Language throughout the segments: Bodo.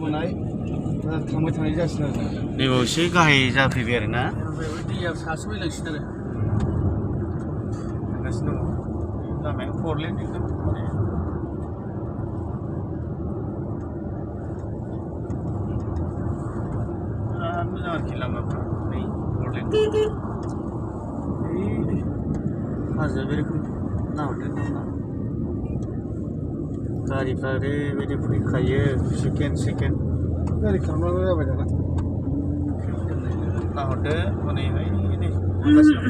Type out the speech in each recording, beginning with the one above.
सोलिबोनाय थांबाय थानाय जासिगोन आरो नैबाव एसे गाहाय जाफैबाय आरो ना ओमफ्राय दैया सासो फैलांसिगोन आरो थांगासिनो दङ लामाया फरलेन एकदम माने बिराद मोजां आरोखि लामाफ्रा नै फरलेन हाजोआ बे रोखोम नाहरदों ना गारिफ्रा ओरैबायदि फैखायो सेकेन्ड गारि खालामनांगौ जाबाय दाना नाहरदो हनैहाय नै मोनगासिनो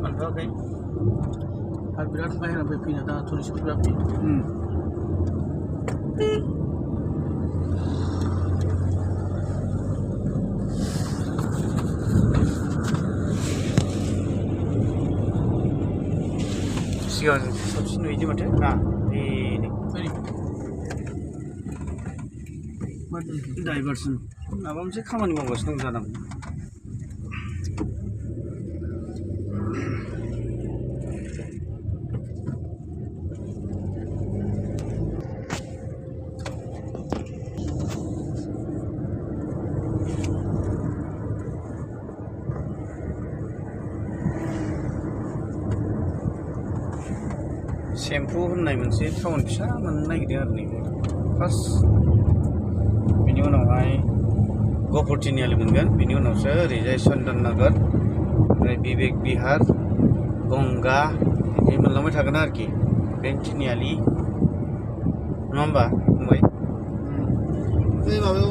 मोनथ'वाखै आरो बिराद बाहेरानिफ्राय फैना दा टुरिस्टफोरा फैयो सिगां साबसिन नुयोदि माथो ना डाइभारसन माबा मोनसे खामानि मावगासिनो दं जानांगौ सेम्पु होननाय मोनसे टाउन फिसा मोननो नागिरदों आरो नै फार्स्ट बिनि उनावहाय गहपुर तिनिआलि मोनगोन बिनि उनावसो ओरैजाय चन्दन नगर ओमफ्राय विवेक बिहार गंगा बिदि मोनलांबाय थागोन आरोखि बेंक तिनिआलि नङा होमबा फंबाय बै माबायाव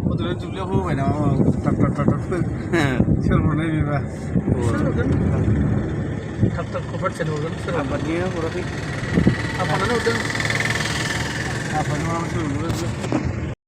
बड'लेण्ड दुब्लियाव होबाय नामा टाट सोर हरनाय बेबा सोर हरगोन थाब कभार सेल हरगोन सोर आफादनिया हराखै आफादानो हरदों आफादनि माबा सोर हरगोन